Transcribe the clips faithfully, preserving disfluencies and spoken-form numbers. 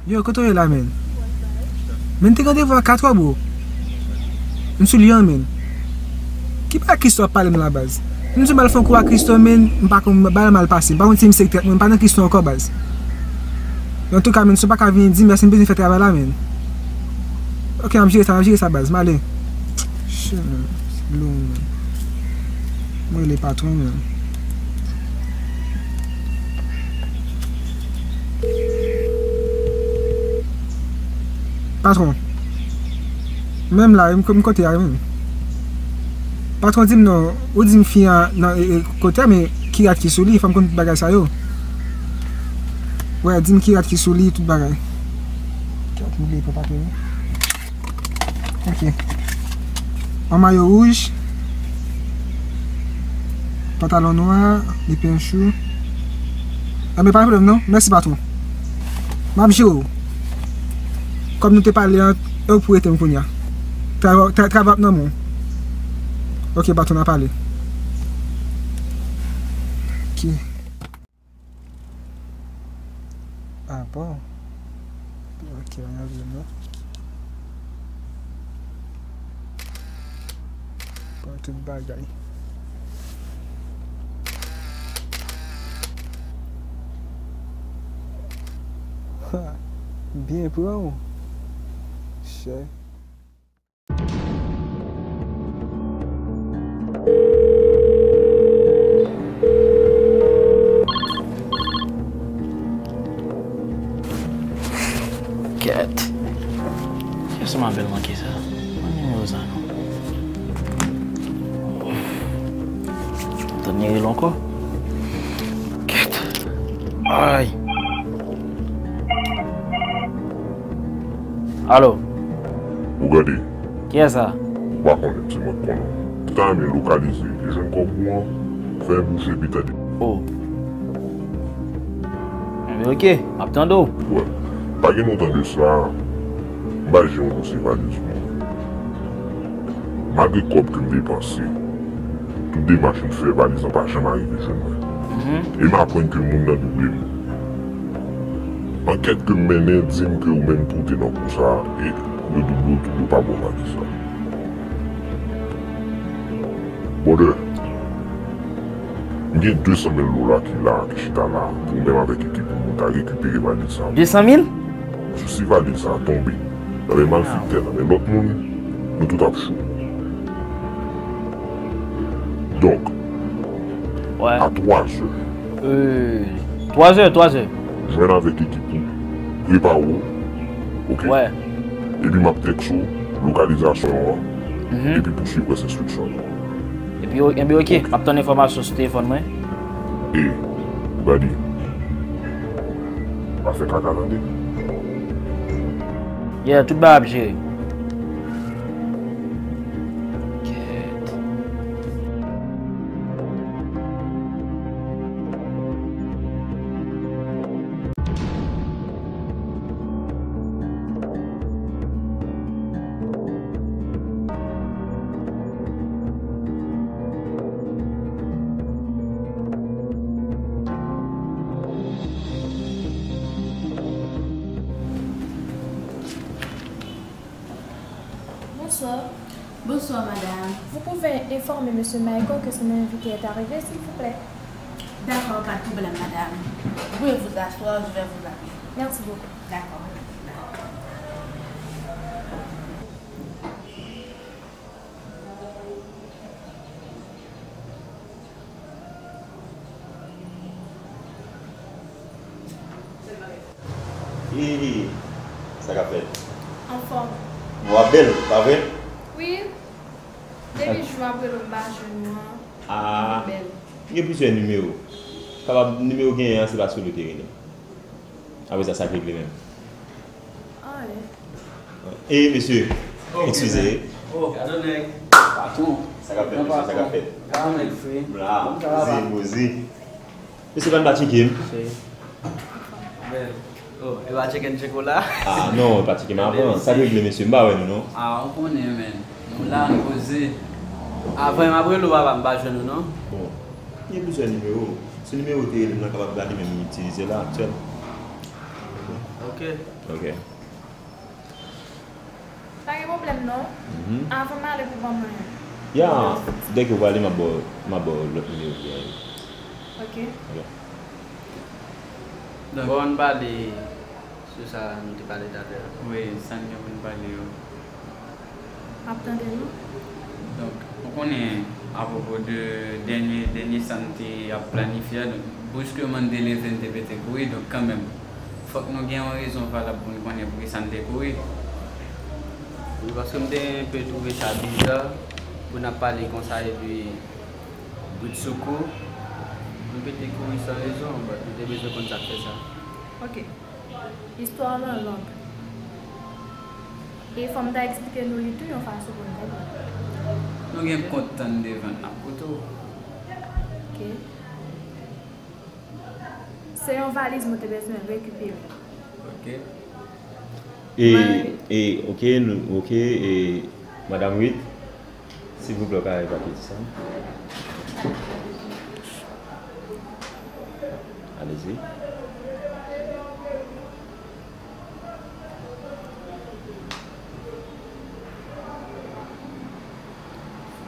Yo, kote w ye la, menn? Menn, te gen randevou a kat è, bro. M sou li an, menn. Ki bagay Christo ap pale m la, baz? M di m al fè yon kou ak Christo, menn, m pa konn bagay la mal pase. M pa konn si misye k trèt mwen, m pa nan Christo ankò, baz. Antouka, menn, si w pa ka vini di m, paske m bezwen fè travay la, menn. Ok, m ap jere sa, m ap jere sa, baz. M ale. Shit, menn. Long, menn. Mwen rele patwon, menn. Patwon. Menm la, m, m kote a menm. Patwon di m non, ou di m fi an nan e, e, kote a, men ki rad ki sou li, fò m konn tout bagay sa yo. Wè, di m ki rad ki sou li, tout bagay. Kèt, m bliye pran papye wi. Ok. Yon mayo wouj. Pantalon nwa, li pyen chou. Enben, pa gen pwoblèm non. Mèsi, patwon. M ap jere w. Kòm nou te pale an, e w pou rete m kounye a. Tra-, tra-, travay ap nan men w. Ok, patwon, n a pale. Ok. Ah bon? Ok, ann ale non. Pran tout bagay. Ha, byen pran w. Chè. Kèt. Kiyès ma bèl manke sa? Mwen nimewo sa non. Tann li rele ankò. Kèt. Ay. Alo. Ou gade. Kiyès sa? Ou pa konnen, se mwen k konnen w. Tout a renmen lokalize e jwenn kòb ou an, fè bouche epi tande. Oh. Enben, ok, m ap tande w. Wè. Pa gen lontan de sa, m bay jere yon dosye valiz pou mwen. Malgre kòb ke m depanse, tout demach m fè, valiz lan pa janm arive jwenn mwen. Mhm. E m aprann ke moun nan double m. Ankèt ke m mennen di m ke ou menm tou w te nan kou sa a, e yo double w tou, yo pa ba w valiz la. Brother, m gen de san mil dola ki la, ki chita la, pou ou menm avèk ekip ou, nou ta rekipere valiz sa. De san mil? Sousi valiz sa tonbe nan men malfektè, nan men lòt moun, nou tout ap cho. Donk, wè, a twa zè. Euh, twa zè, twa zè. Jwenn avèk ekip ou, prepare w, ok? Wè. Epi m ap tèks ou lokalizasyon an, mhm, epi pou swiv rès enstriksyon yo. Epi, o-, enben, ok, ok, m ap tann enfòmasyon sou telefòn mwen. E, Buddy, pa fè kaka tande. Yeah, tout bagay ap jere. Kèt. Bonsoir. Bonsoir, madame. Vous pouvez informer monsieur Michael que son invité est arrivé, s'il vous plaît. D'accord, pas de problème, madame. Vous pouvez vous asseoir, je vais vous appeler. Merci beaucoup. D'accord. Hi, hi, hi. Sa k ap fèt? Anfòm. Ou ap bèl, pa vre? Wi. Depi jou m ap rele w m pa jwenn ou an, ah, ou bèl. M gen plizyè nimewo. Kapab nimewo genyen an, se paske w te rele m. Apre sa, sa k regle menm? Anyen. E, mesye, oh, eskize. Oh, gade nèg. Patwon. Sa k ap fèt, mesye, sa k ap fèt? Gade nèg fre. M la, poze, poze. Mesye, pa n pa tcheke m. Bèl. Oh, e pa tcheke n tcheke w la? Ah, non, e pa tcheke m avan. Sa k regle, mesye? M pa wè nou, non. Ah, ou konnen, men. Nou la, nou poze. Avan, m ap rele w, papa, m pa jwenn ou, non. Bon, gen plizyè nimewo. Se nimewo w te rele m nan, kapab la, li menm m itilize la, aktyèl. Ok, Ok. Pa gen pwoblèm non. Avan m ale pou ban mwen. Ya, dèke w prale, m ap ba w, m ap ba w lòt nimewo ki genyen. Ok. Ok. Bon, ann pale sou sa nou te pale talè a. Wi, sa n gen pou n pale yo. M ap tande nou. Donk, ou konnen apwopo de dènye, dènye sa n te ap planifye a, donk, briskman n te leve, n te pete kouri, donk kanmenm, fòk nou gen yon rezon valab pou n konnen poukisa n te kouri. Wi, paske m te enpe twouve sa biza pou n ap pale konsa epi bridsoukou nou pete kouri san rezon, but nou te bezwen konn sa k fè sa. Ok. Istwa w lan long. E fò m ta eksplike nou li tou yon fason pou n konprann. Nou gen kont tann devan n ap koute w. Ok. Se yon valiz mwen te bezwen rekipere. Ok. E, e, ok, nou, ok, e, Madanm Ruth, silvouplè, w ka evakye ti sa. Allez-y.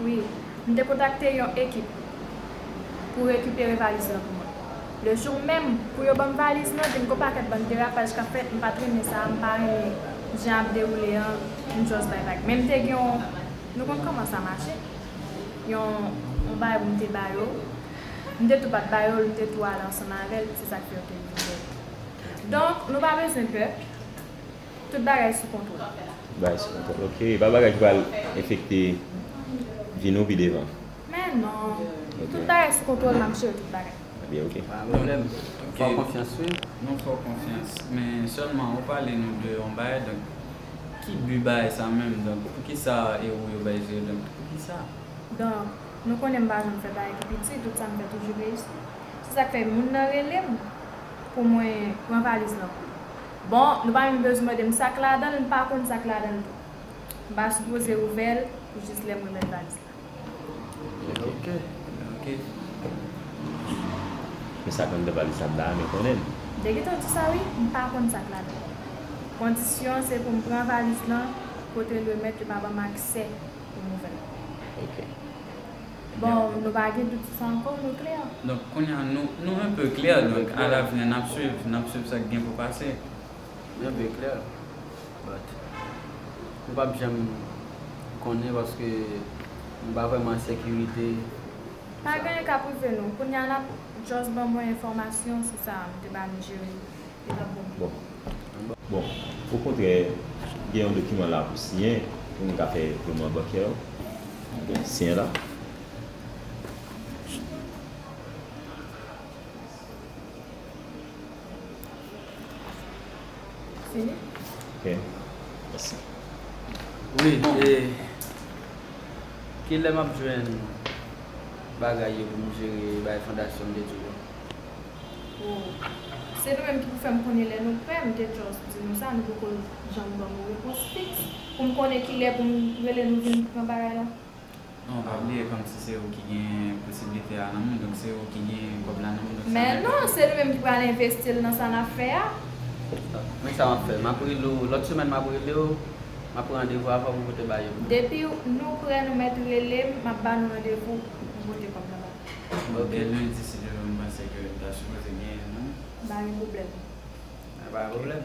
Wi, m te kontakte yon ekip pou rekipere valiz lan pou mwen. Le jou menm, pou yo ban m valiz lan, gen gwo pakèt bann derapaj k ap fèt, m pa t renmen sa, m pa renmen jan ap dewoule an, m just bay vag. Men m te gen yon, nou konn kòman sa mache, yon, yon bagay pou m te ba yo. M te tou pa t ba yo l, m te tou ale ansanm avè l, se sa k fè yo te vin vè l. Donk, nou pa bezwen pè. Tout bagay sou kontwòl. Bagay sou kontwòl. Ok, e pa bagay ki pral enfekte vi nou pi devan. Men non. Tout bagay sou kontwòl, m ap jere tout bagay. Ebyen, ok. Pa gen pwoblèm. Fè w konfyans, wi. Nou fè w konfyans. Men sèlman, ou pale nou de yon bagay, donk, ki bi bagay sa menm? Donk, poukisa e ou yo bay jere? Donk, poukisa? Donk, nou konnen m pa janm fè bagay ki piti, tout sa m fè toujou reyisi. Se sa k fè moun nan rele m pou mwen pran valiz lan pou li. Bon, nou pa menm bezwen mande m sa k ladan l, m pa konn sa k ladan l tou. M pa sipoze ouvè l pou jis lè m remèt valiz la. Ok. Ok. Men sa k anndan valiz la m ta renmen konnen l. M te gentan di sa wi, m pa konn sa k ladan l. Kondisyon an se pou m pran valiz lan, pote l remèt, yo pa ban m aksè pou m ouvè l. Ok. Bon, nou pa gen dout sou sa ankò, nou klè. Donk, kounye a, nou, nou enpe klè, donk, alavni, n ap swiv, n ap swiv sa k gen pou pase. Nou enpe klè. But, nou p ap janm konnen paske nou pa vrèman an sekirite. Pa gen anyen k ap rive nou. Kounye a, n ap just ban mwen enfòmasyon sou sa, m te ba nou jere. Li p ap bon. Bon. Bon, okontrè, gen yon dokiman la pou siyen, pou nou ka fè pèman bankè yo. Donk, siyen la. Fini? Ok. Mèsi. Wi, e kilè m ap jwenn bagay yo pou m jere bay fondasyon m te di w yo? Oh. Se nou menm ki pou fè m konnen lè nou prè, m te just di nou sa, nou poko janm ban m yon repons fiks pou m konnen kilè pou m rele nou vin pran bagay la. Non, pa bliye kòmsi se ou ki gen posiblite a nan men w, donk se ou ki gen kòb la nan men w, donk sa Men menm. Non, se nou menm ki pral envesti l nan sa n ap fè a. Men sa m ap fè, m ap rele w, lòt semèn m ap rele w, m ap pran randevou avè w pou pote bay yo. Depi nou prè, nou mèt rele m, m ap ba nou randevou pou pote kòb la ba. Bon, dè lendi, si Dye vle, m panse ke n ta sipoze genyen, non? Pa gen pwoblèm. Pa gen pwoblèm.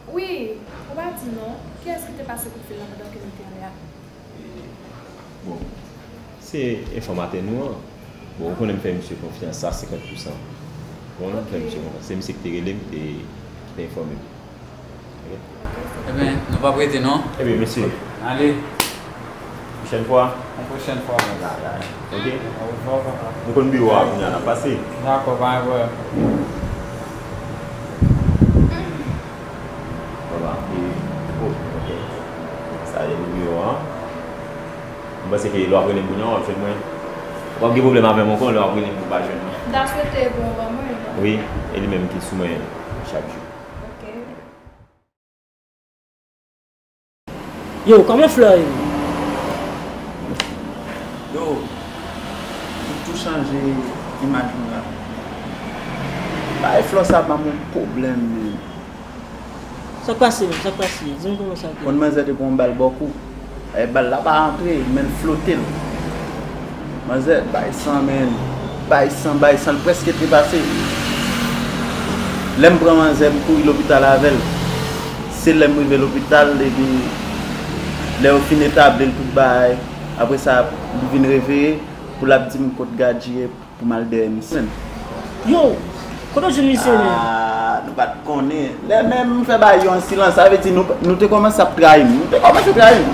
Wi, ou pa di non. Kiyès ki te pase kout fil la pandan ke nou te anlè a? Bon, se enfòmatè nou an. Bon, ou konnen m fè misye konfyans a senkant pousan. Bon, m fè misye konfyans. Se misye ki te rele m, ki te, ki te enfòme m. Ok? Ebyen, nou p ap rete, non? Ebyen, mesye, Ale, pwochèn fwa, yon pwochèn fwa. la, la, ok? Au revoir, papa. Nou konn biwo a kounye a, n ap pase. Dakò, pa gen pwoblèm. Papa, e, oh, ok. Sa e biwo a. M panse ke lè w ap rele m kounye a, w ap jwenn mwen. W ap gen pwoblèm avè m ankò lè w ap rele m pou w pa jwenn mwen. M ta swete pou w ban mwen, non? Wi, e li menm ki sou mwen chak jou. Ok. Yo, kòman flè yo ye? Yo, nou tou chanje imaj nou la. Bay Flò sa ban m yon pwoblèm, menm. Sa k pase menm? Sa k pase? Di m kòman sa te ye. Konn manzè te pran yon bal bò kou. E bal la pa antre, men l flote l. Manzè bay san, menm. Bay san, bay san, l prèske trepase. Lè m pran manzè, m kouri lopital avè l. Se lè m rive lopital, epi lè yo fin etabli l tout bagay, apre sa, li vin reveye, pou l ap di m kot Gadji ye. Pou m al dèyè misye. Yo, kote w jwenn misye menm? Ah, nou pa t konnen. Lè menm m fè bagay yo an silans, sa vle di nou, nou te kòmanse ap trayi m. Nou te kòmanse trayi m.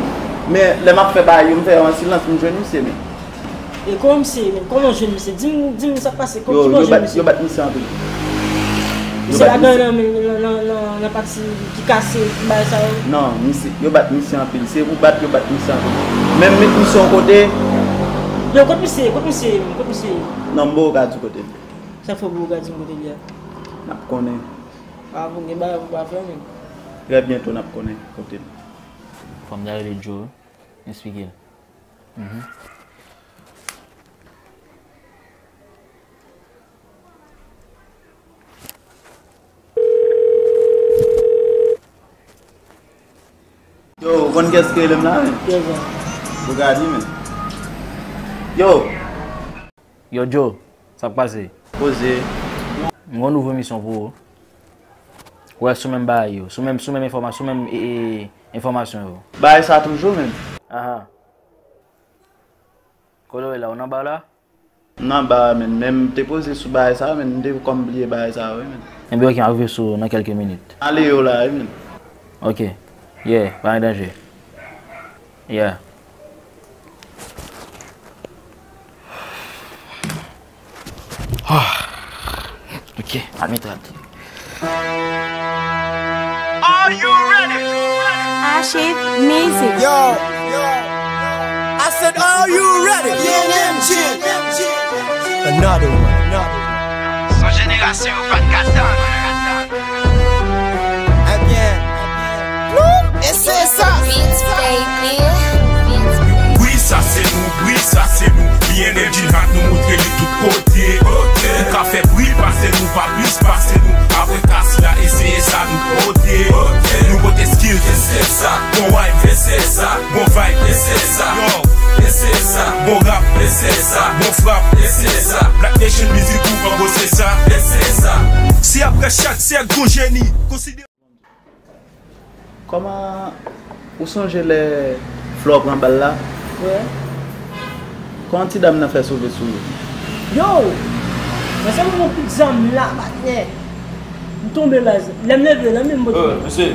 Men lè m ap fè bagay yo, m fè yo an silans, m jwenn misye menm. E kòman misye ye menm? Kòman w jwenn misye? Di m, di m sa k pase. Yo, yo bat, yo bat misye anpil. Misye ladan nan, nan, nan, nan, nan pati ki kase, ki bagay sa yo? Non, misye, yo bat misye anpil. Se pou bat, yo bat misye anpil. Menm met misye yon kote. Yo, kot misye ye? Kot misye ye menm? Kot misye ye? Non, m poko ka di kote l. Sa fè w poko ka di m kote l ye a? N ap konnen. A, bon, gen bagay pou pa fè menm. Trè byento, n ap konnen kote l. Fò m ta rele Joe, eksplike l. Mhm. Yo, ou konn kiyès ki rele m la, men? Kiyès sa? Bugatti, men. Yo! Yo, Joe, sa k pase? Poze. M gen yon nouvo misyon pou ou. Ou wè sou menm bagay yo, sou menm, sou menm enfòma-, sou menm, e, e, enfòmasyon yo. Bagay sa toujou menm? Aha. Kote w ye la? Ou nan ba la? M nan ba a, menm, men m te poze sou bagay sa, menm, m te kòm bliye bagay sa, wi, menm. Enben, oke, m ap rive sou ou nan kèlke minit. Ale yo la, wi, menm. Oke. Yeah, pa gen danje. Yeah. Ah. Ok, Almitrad. Are you ready? Archive Music. Yo, yo. I said, are you ready? P N M G. Another one, another one. Son jenerasyon yo pa t ka tann. Ebyen, Ploum, e se sa. Beats, baby. Wi, sa se nou, wi, sa se nou. P N M G Hot, nou moutre li tout kote. Ou ka fè bri, pase nou, pa plis pase nou. Apre kas la, e se sa nou pote. Nou pote skill, e se sa. Bon vibe, e se sa. Bon vibe, e se sa. Yo, e se sa. Bon rap, e se sa. Bon frap, e se sa. Black Nation Music Group, an gwo, se sa. E se sa. Si apre chak sèk gon jeni, konsidere. Kòman ou sonje lè Flò pran bal la? Wi. Kòman ti dam nan fè sove sou ou? Yo! Mwen santi yon kout zam la, patnè. M tonbe la. Lè m leve la, menm bò. Oh, mesye,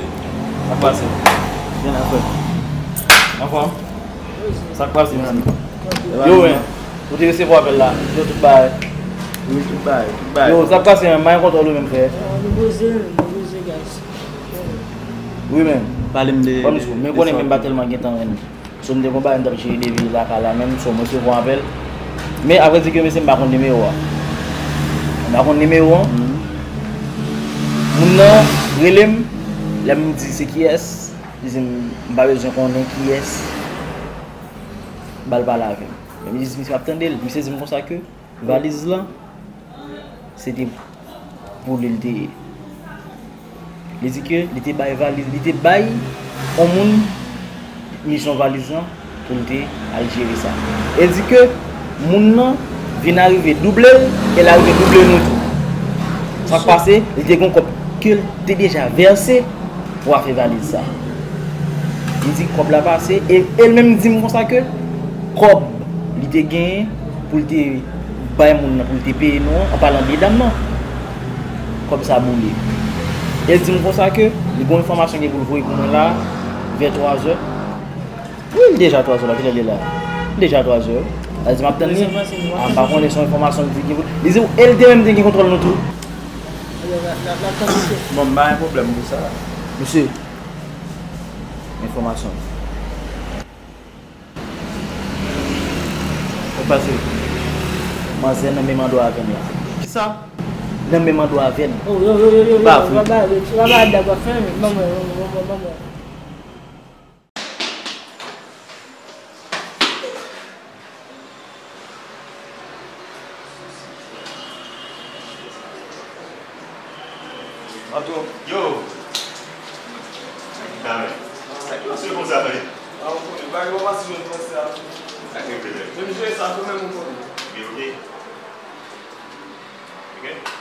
sa k pase? Byen, anfòm. Anfòm? Sa k pase, mesye? Yo, men, ou te resevwa apèl la? Yo, tout bagay. Wi, tout bagay, tout bagay. Yo, sa k pase, men, m pa gen kontwòl ou menm, frè. Ah, nou poze, nou poze, guys. Wi, men. Pale m de, ban m di w, men konnen men m pa tèlman gen tan, men. So, m te gon bagay m t ap jere de vil lakay la, men so, m resevwa apèl. Men, apre di ke mesye, m pa konn nimewo a. M pa konn nimewo an. Mhm. Moun nan rele m, lè m di se kiyès, li di m, m pa bezwen konnen kiyès. Ba l pale avè m. Men li di misye m ap tande l. Misye di m konsa ke valiz lan, se te pou li l te ye. Li di ke li te bay valiz, li te bay yon moun misyon valiz lan pou l te al jere sa. E di ke moun nan vin arive double l, e l arive double nou tou. Sa k pase, li te gen yon kòb ke l te deja vèse pou afè valiz sa. Li di kòb la pase, e, e l menm di m konsa ke kòb li te genyen pou l te bay moun nan, pou l te peye nou an, an palan de dam nan, kòb sa boule. E l di m konsa ke li gen yon enfòmasyon gen pou l voye pou mwen la, vè twa zè. Wi, li deja twa zè la, kilè l ye la? Li deja twa zè. Sa di m ap tann li. A, m pa konnen, se yon enfòmasyon li di gen pou li. Li di, e l te menm te gen kontwòl nou tou. Bon, m pa gen pwoblèm pou sa. Mesye, enfòmasyon. Ou pase. Manzè nan menm andwa avè m la. Kisa? Nan menm andwa avè m. Oh, yo, yo, yo, yo, yo, pa vre. Papa, papa, papa, dakò, fè, manman, manman, manman. Yo! Sa ki pase konsa, tande? Sa ki regle? Menm jwe sa, tou menm ou konnen. Oke, oke. Oke?